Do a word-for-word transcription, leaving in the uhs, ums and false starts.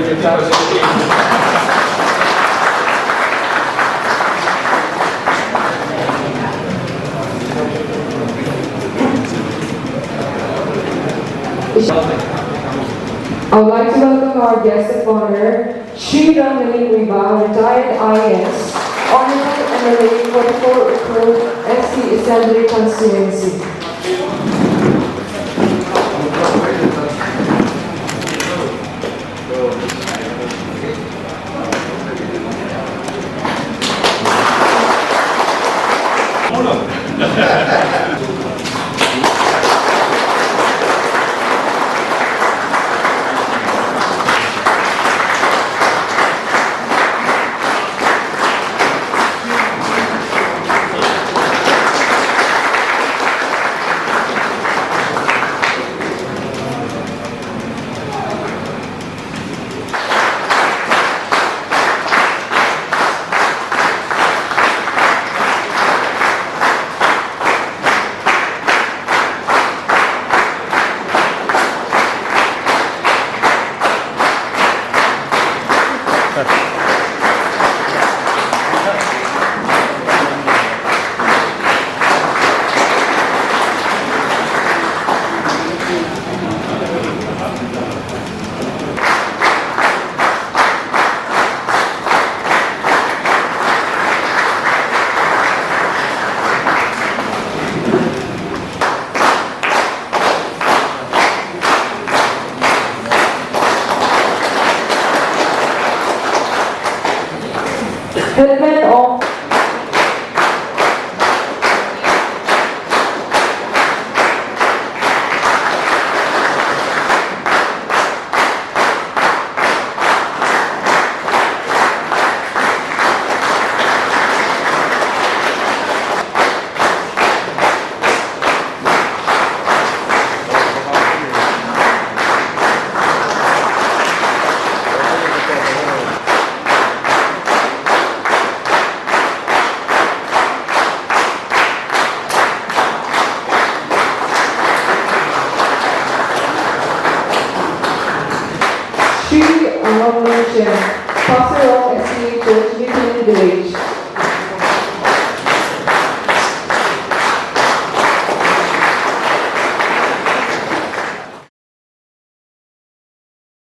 I would like to welcome our guest of honor, Shri Ramlin Muivah, retired I A S, Honorable M L A, forty-four Ukhrul S T Assembly Constituency. Headman of Shri Angam Lungchen, Pastor of S D A Church, Lithuanian Village.